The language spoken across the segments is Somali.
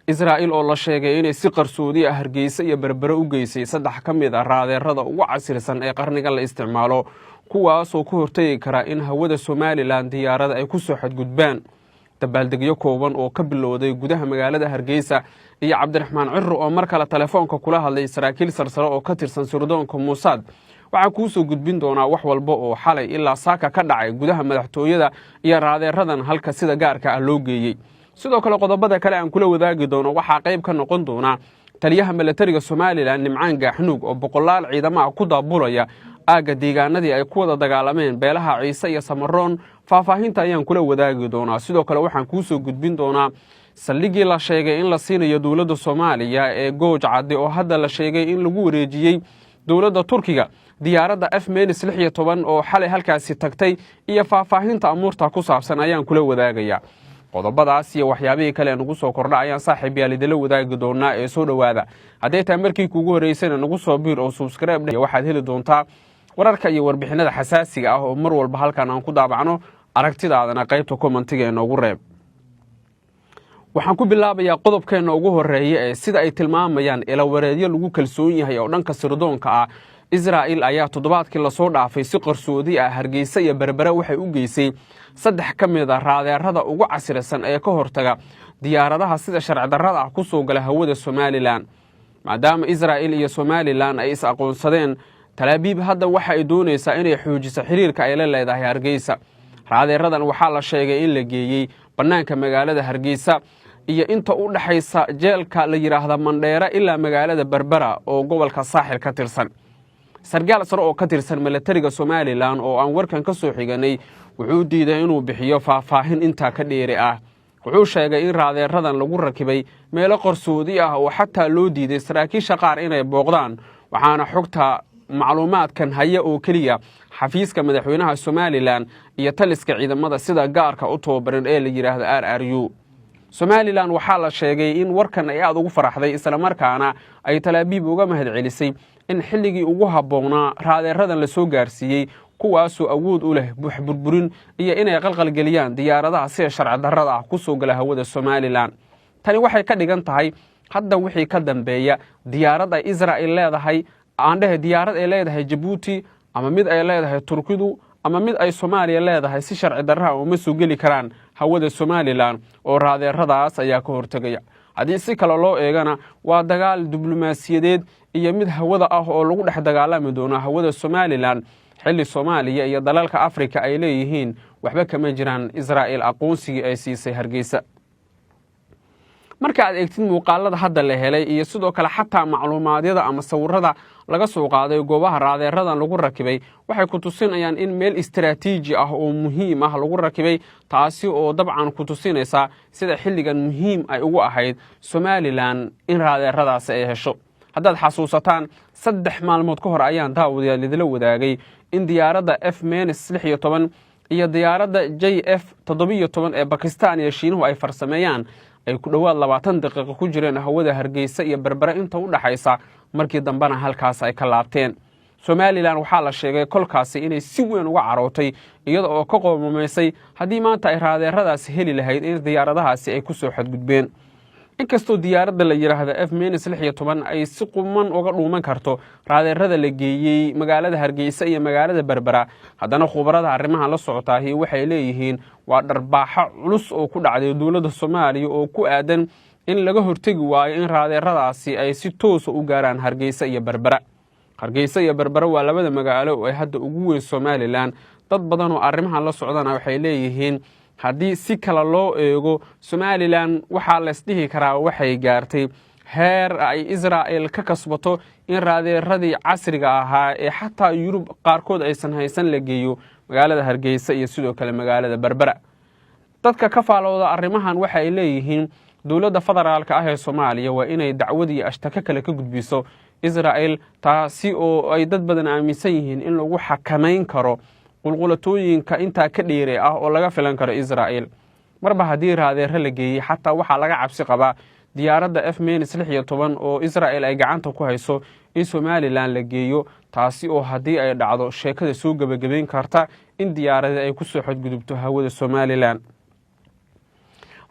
Israa'il oo la sheegay inay si qarsoodi ah Hargeysa iyo Berbere u geysay saddex ka mid ah raadeerada ugu casirsan ee qarnigan la isticmaalo, kuwaasoo ka hortegi kara in hawada Somaliland diyaarada ay ku soo xadgudbaan. Dabaaldegyo kooban oo ka bilowday gudaha magaalada Hargeysa iyo Cabdiraxmaan Ciro oo mar kale telefoonka kula hadlay saraakiil sarsare oo ka tirsan sirdoonka Muusaad. Waxaa kuu soo gudbin doonaa wax walba oo xalay ilaa saaka ka dhacay gudaha madaxtooyada iyo raadeeradan halka sida gaarka ah loo geeyey. Sidoo kale, qodobada kale aan kula wadaagi doono waxaa qayb ka noqon doona taliyaha milatariga Somaliland, Nimcaan Gaaxnuug, oo boqolaal ciidamaha ku daabulaya aagga deegaanadii ay ku wada dagaalameen beelaha Ciise iyo Samaroon. Faahfaahinta ayaan kula wadaagi doonaa. Sidoo kale, waxaan kuusoo gudbin doonaa saldhiggii la sheegay in la siinayo dowladda Soomaaliya ee Gooj Cadde, oo hadda la sheegay in lagu wareejiyey dowladda Turkiga, diyaaradda F menis 16 oo xalay halkaasi tagtay iyo faahfaahinta amuurta ku saabsan ayaan kula wadaagayaa. Qodobadaas iyo waxyaabihii kale nagu soo kordha ayaan, saaxiib yaal, idinla wadaagi doonaa ee soo dhowaada. Hadday tahay markii kuugu horreysayna, nagu soo biir oo subscribe. Waxaad heli doontaa wararka iyo warbixinada xasaasiga ah oo mar walba halkan aan ku daabacno. Aragtidaadana qaybta commentiga ee noogu reeb. Waxaan ku bilaabayaa qodobkeenna ugu horeeya ee sida ay tilmaamayaan ilawareedyo lagu kalsoon yahay oo dhanka sirdoonka ah, Israa'il ayaa toddobaadkii lasoo dhaafay si qarsoodi ah Hargeysa iyo Berbere waxay u geysay saddex ka mid ah raadeerada ugu casrisan ee ka hortaga diyaaradaha sida sharci darrada ah ku soo gala hawada Somaliland. Maadaama Israa'il iyo Somaliland ay is aqoonsadeen, Talaabiib hadda waxa ay doonaysaa inay xoojiso xiriirka ay la leedahay Hargeysa. Raadeeradan waxaa la sheegay in la geeyey bannaanka magaalada Hargeysa iyo inta u dhexaysa jeelka la yidhaahda Mandheera ilaa magaalada Berbera oo gobolka Saaxil ka tirsan. Sargaal sare oo ka tirsan milatariga Somaliland oo aan warkan ka soo xiganay wuxuu diiday inuu bixiyo faahfaahin intaa ka dheeri ah. Wuxuu sheegay in raadeeradan lagu rakibay meelo qarsoodi ah oo xataa loo diiday saraakiisha qaar inay booqdaan, waxaana xogta macluumaadkan haya oo keliya xafiiska madaxweynaha Somaliland iyo taliska ciidamada sida gaarka u tababaran ee la yidhaahdo RRU. Somaliland waxaa la sheegay in warkan ay aada ugu faraxday, islamarkaana ay Talaabiib uga mahad celisay in xilligii ugu habboonaa raadeeradan lasoo gaarsiiyey, kuwaasoo awood u leh buxburburin iyo inay qalqalgeliyaan diyaaradaha sida sharci darrada ah kusoo gala hawada Somaliland. Tani waxay ka dhigan tahay hadda wixii ka dambeeya diyaarad ay Israa'il leedahay, aan dhehe diyaarad ay leedahay Jabuuti ama mid ay leedahay Turkidu ama mid ay Soomaaliya leedahay, si sharci darraha uma soo geli karaan hawada Somaliland oo raadeeradaas ayaa ka hortegaya. Haddii si kale loo eegana, waa dagaal diblomaasiyadeed iyo mid hawada ah oo lagu dhex dagaalami doono hawada Somaliland, xilli Soomaaliya iyo dalalka Afrika ay leeyihiin waxba kama jiraan Israa'il aqoonsigii ay siisay Hargeysa. Marka aad eegtid muuqaalada hadda la helay iyo sidoo kale xataa macluumaadyada ama sawirada laga soo qaaday goobaha raadeeradan lagu rakibay, waxay ku tusinayaan in meel istaraatiiji ah oo muhiim ah lagu rakibay, taasi oo dabcan ku tusinaysa sida xilligan muhiim ay ugu ahayd Somaliland in raadeeradaasi ay hesho. Haddaad xasuusataan, 3 maalmood ka hor ayaan, daawadayaal, idila wadaagay in diyaaradda F menis 16 iyo diyaaradda JF 17 ee Bakistan iyo Shiinuhu ay farsameeyaan ay ku dhowaad 20 daqiiqo ku jireen hawada Hargeysa iyo Berbere inta u dhaxaysa, markii dambena halkaas ay ka laabteen. Somaliland waxaa la sheegay kolkaasi inay si weyn uga carootay, iyada oo ka qoomameysay haddii maanta ay raadeeradaasi heli lahayd in diyaaradahaasi ay ku soo xadgudbeen. Inkastoo diyaaradda la yidhaahda F menis 16 ay si quman uga dhuuman karto raadeerada la geeyey magaalada Hargeysa iyo magaalada Berbera, haddana khubarada arrimahan la socotaahi waxay leeyihiin waa dharbaaxo culus oo ku dhacday dowladda Soomaaliya oo ku aadan in laga hortegi waayo in raadeeradaasi ay si toosa u gaaraan Hargeysa iyo Berbera. Hargeysa iyo Berbera waa labada magaalo oo ay hadda ugu weyn Somaliland. Dad badan oo arrimahan la socdana waxay leeyihiin haddii si kale loo eego, Somaliland waxaa laysdhihi karaa waxay gaartay heer ay Israa'el ka kasbato in raadeeradii casriga ahaa ee xataa Yurub qaarkood aysan haysan la geeyo magaalada Hargeysa iyo sidoo kale magaalada Berbera. Dadka ka faalooda arrimahan waxa ay leeyihiin dowladda federaalka ah ee Soomaaliya waa inay dacwad iyo ashtako kale ka gudbiso Israa'el, taasi oo ay dad badan aaminsan yihiin in lagu xakamayn karo qulqulatooyinka intaa ka dheere ah oo laga filan karo Israa'el. Marba haddii raadeero la geeyey, xataa waxaa laga cabsi qabaa diyaaradda F menis 16 oo Israa'el ay gacanta ku hayso in Somaliland la geeyo, taasi oo haddii ay dhacdo sheekada soo gebagabeyn karta in diyaaradi ay ku soo xadgudubto hawada Somaliland.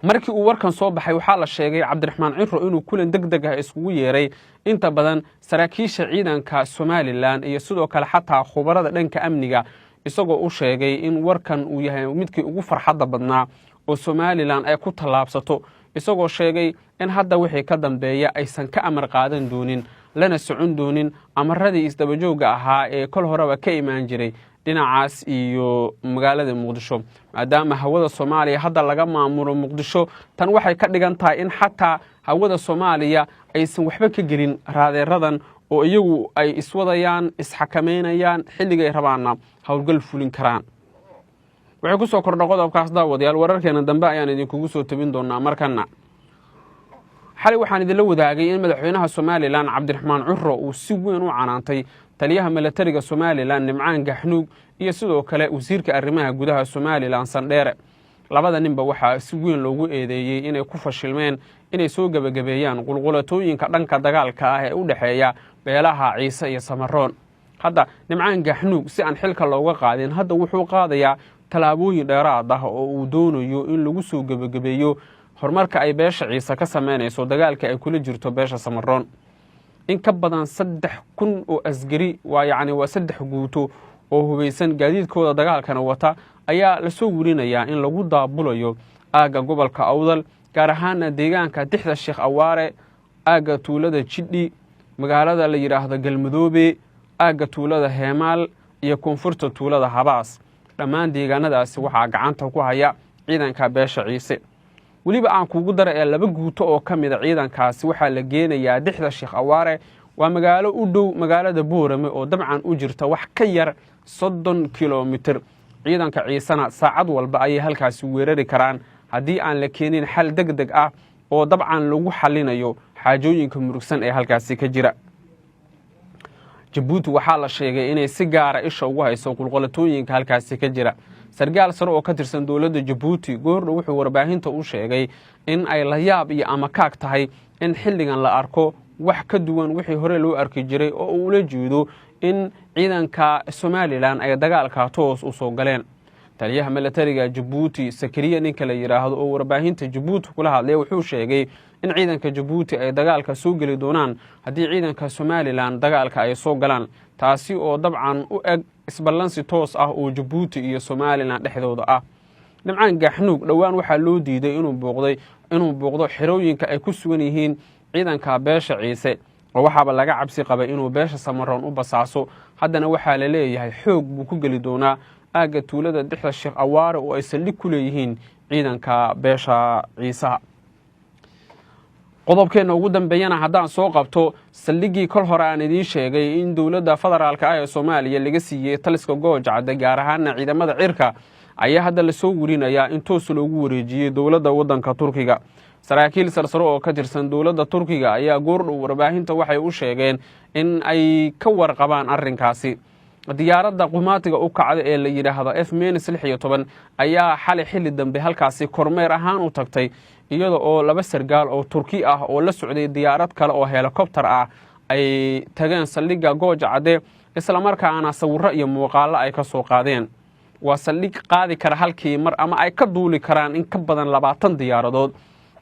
Markii uu warkan soo baxay, waxaa la sheegay Cabdiraxmaan Ciro inuu kulan deg deg ah iskugu yeeray inta badan saraakiisha ciidanka Somalilan iyo sidoo kale xataa khubarada dhanka amniga, isagoo u sheegay in warkan uu yahay midkii ugu farxadda badnaa oo Somalilan ay ku tallaabsato, isagoo sheegay in hadda wixii ka dambeeya aysan ka amar qaadan doonin, lana socon doonin amaradii isdabajoogga ahaa ee kol horeba ka imaan jiray dhinacaas iyo magaalada Muqdisho, maadaama hawada Soomaaliya hadda laga maamulo Muqdisho. Tan waxay ka dhigan tahay in xataa hawada Soomaaliya aysan waxba ka gelin raadeeradan, oo iyagu ay iswadayaan, isxakameynayaan, xilligay rabaanna howlgal fulin karaan. Waxay ku soo kordha qodobkaas, daawadayaal, wararkeena dambe ayaan idinkugu soo tabin doonaa. Markana, xalay waxaan idinla wadaagay in madaxweynaha Somalilan Cabdiraxmaan Ciro uu si weyn u canaantay taliyaha milatariga Somalilan Nimcaan Gaxnuug iyo sidoo kale wasiirka arrimaha gudaha Somalilan Sandheere. Labada ninba waxaa si weyn loogu eedeeyey inay ku fashilmeen inay soo gebagabeeyaan qulqulatooyinka dhanka dagaalka ah ee u dhexeeya beelaha Ciise iyo Samaroon. Hadda Nimcaan Gaxnuug, si aan xilka looga qaadin, hadda wuxuu qaadayaa tallaabooyin dheeraad ah oo uu doonayo in lagu soo gebagabeeyo horumarka ay beesha Ciise ka sameynayso dagaalka ay kula jirto beesha Samaroon. In ka badan 3000 oo asgari, waa yacni waa saddex guuto oo hubaysan, gaadiidkooda dagaalkana wata, ayaa lasoo werinayaa in lagu daabulayo aagga gobolka Awdal, gaar ahaana deegaanka Dixda Sheekh Awaare, aagga tuulada Jidhi, magaalada la yidhaahdo Galmadoobe, aagga tuulada Heemaal iyo koonfurta tuulada Habaas. Dhammaan deegaanadaasi waxaa gacanta ku haya ciidanka beesha Ciise. Weliba aan kuugu dara ee laba guuto oo ka mida ciidankaasi waxaa la geenayaa Dixda Sheekh Awaare. Waa magaalo u dhow magaalada Boorame oo dabcan u jirta wax ka yar 30 kilomitir. Ciidanka Ciisena saacad walba ayay halkaasi weerari karaan haddii aan la keenin xal deg deg ah oo dabcan lagu xalinayo xaajooyinka murugsan ee halkaasi ka jira. Jabuuti waxaa la sheegay inay si gaara isha ugu hayso qulqolatooyinka halkaasi ka jira. Sargaal sare oo ka tirsan dowladda Jabuuti goordhow wuxuu warbaahinta u sheegay in ay la yaab iyo amakaag tahay in xilligan la arko wax ka duwan wixii hore loo arki jiray, oo uu ula jeedo in ciidanka Somalilan ay dagaalka toos u soo galeen. Taliyaha milatariga Jabuuti, Sakariya ninka la yidhaahdo, oo warbaahinta Jabuuti kula hadlay, wuxuu sheegay in ciidanka Jabuuti ay dagaalka soo geli doonaan haddii ciidanka Somalilan dagaalka ay soo galaan, taasi oo dabcan u eg isballansi toos ah oo Jabuuti iyo Somalilan dhexdooda ah. Nimcaan Gaaxnuug dhowaan waxaa loo diiday inuu booqdo xerooyinka ay ku sugan yihiin ciidanka beesha Ciise, oo waxaaba laga cabsi qabay inuu beesha Samaroon u basaaso. Haddana waxaa la leeyahay xoog buu ku geli doonaa aagga tuulada Dixda Sheekh Awaare oo ay saldhig ku leeyihiin ciidanka beesha Ciisaha. Qodobkeenna ugu dambeeyana haddaan soo qabto, saldhiggii kol hore aan idiin sheegay in dowladda federaalka ah ee Soomaaliya laga siiyey taliska Goojacadde, gaar ahaana ciidamada cirka, ayaa hadda lasoo werinayaa in toos loogu wareejiyey dowladda waddanka Turkiga. Saraakiil sarsaro oo ka tirsan dowladda Turkiga ayaa goordhow warbaahinta waxay u sheegeen in ay ka warqabaan arrinkaasi. Diyaaradda qumaatiga u kacda ee la yidhaahdo F minus 16 ayaa xalay xilli dambe halkaasi kormeer ahaan u tagtay, iyada oo laba sargaal oo Turki ah oo la socday diyaarad kale oo helikobter ah ay tageen saldhigga Gooja Cadde, islamarkaana sawirro iyo muuqaallo ay ka soo qaadeen. Waa saldhig qaadi kara halkii mar ama ay ka duuli karaan in ka badan 20 diyaaradood,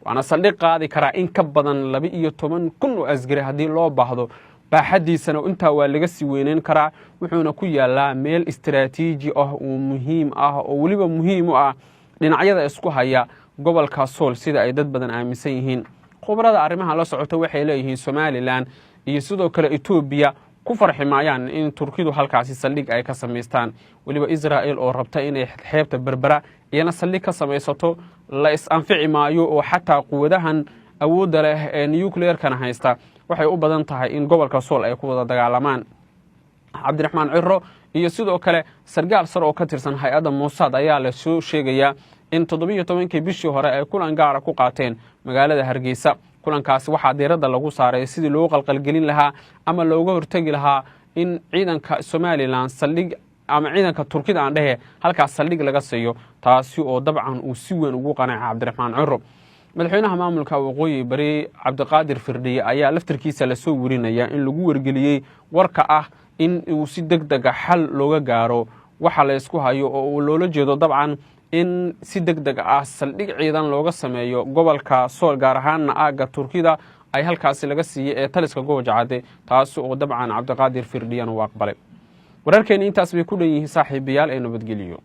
waana saldhig qaadi karaa in ka badan 12,000 oo asgari haddii loo baahdo. Baaxaddiisana intaa waa laga sii weyneyn karaa, wuxuuna ku yaalaa meel istaraatiiji ah oo muhiim ah, oo weliba muhiim u ah dhinacyada isku haya gobolka Sool, sida ay dad badan aaminsan yihiin. Khubarada arrimaha la socota waxay leeyihiin Somalilan iyo sidoo kale Etoobiya ku farxi maayaan in Turkidu halkaasi saldhig ay ka samaystaan. Weliba Israa'el oo rabta inay xeebta Berbera iyana saldhig ka samaysato, la is-anfici maayo, oo xataa quwadahan awoodda leh ee nucleerkana haysta waxay u badan tahay in gobolka Sool ay ku wada dagaalamaan. Cabdiraxmaan Ciro iyo sidoo kale sargaal sar oo ka tirsan hay-adda Mossad ayaa la soo sheegayaa in 17-kii bishii hore ay kulan gaara ku qaateen magaalada Hargeysa. Kulankaasi waxaa diiradda lagu saaray sidii loo qalqalgelin lahaa ama looga hortegi lahaa in ciidanka Somalilan saldhig, ama ciidanka Turkida aan dhehe, halkaas saldhig laga siiyo, taasi oo dabcan uu si weyn ugu qanacay Cabdiraxmaan Ciro. Madaxweynaha maamulka Waqooyi Bari Cabdiqaadir Firdhiye ayaa laftarkiisa lasoo werinaya in lagu wargeliyey warka ah in uu si deg dega xal looga gaaro waxa la ysku hayo, oo uu loola jeedo dabcan in si deg deg ah saldhig ciidan looga sameeyo gobolka Sool, gaar ahaana aagga Turkida ay halkaasi laga siiyey ee taliska Goojacadde, taasi oo dabcan Cabdiqaadir Firdhiyan uu aqbalay. Wararkeeni intaas bay ku dhan yihiin, saaxiibayaal, ee nabadgeliyo.